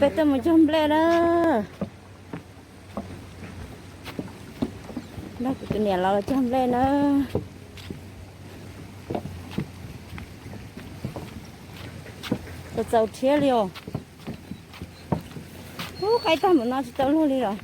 Peb tuaj mus cog nplej na. Nrog kuv tus niam los cog nplej na. Txaus txaus thiab li os. Ub, qaib tag npaum no tsis tau luag li los.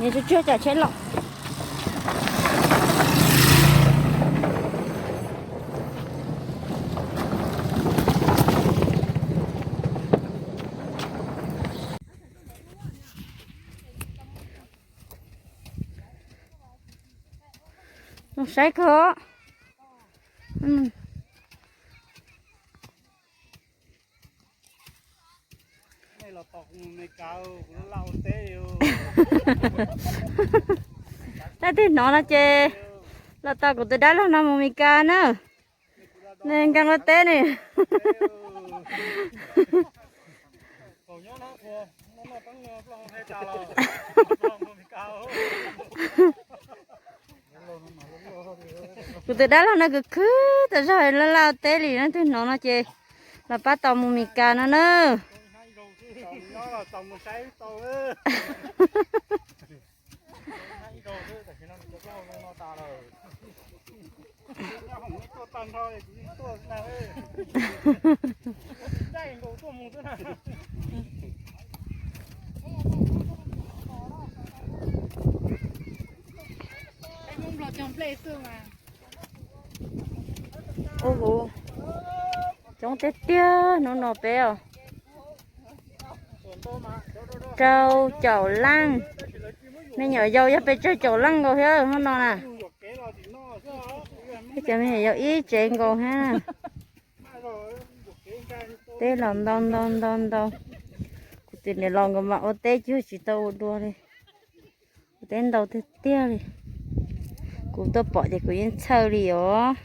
Nws tsuag tsuag cov tsheb los. Mus saib koj. Leej twg hnov no ces los tos kuv tus dab laug no mus Mes Kas na. Nws nkag nqua teb nws. Kuv tus dab laug no kuv khwv tas zog laj laj teb li, leej twg hnov no ces los pab tos mus Mes Kas no na. Ub, coob tiag tiag hnub no peb os. Rau caum leej, me nyuam yaus yog pes tsawg caum leej nkaus thiab hnub no na. Peb cov me nyuam yaus ib tsev nkaus thiab. Teb los ntau ntau ntau ntau. Kuv tus niam laus nkawd mas ua teb cuag tsis tau ua dua li. Ua teb ntau tiag tiag li. Kuv tuaj pom ces kuv yeej txhawj li os.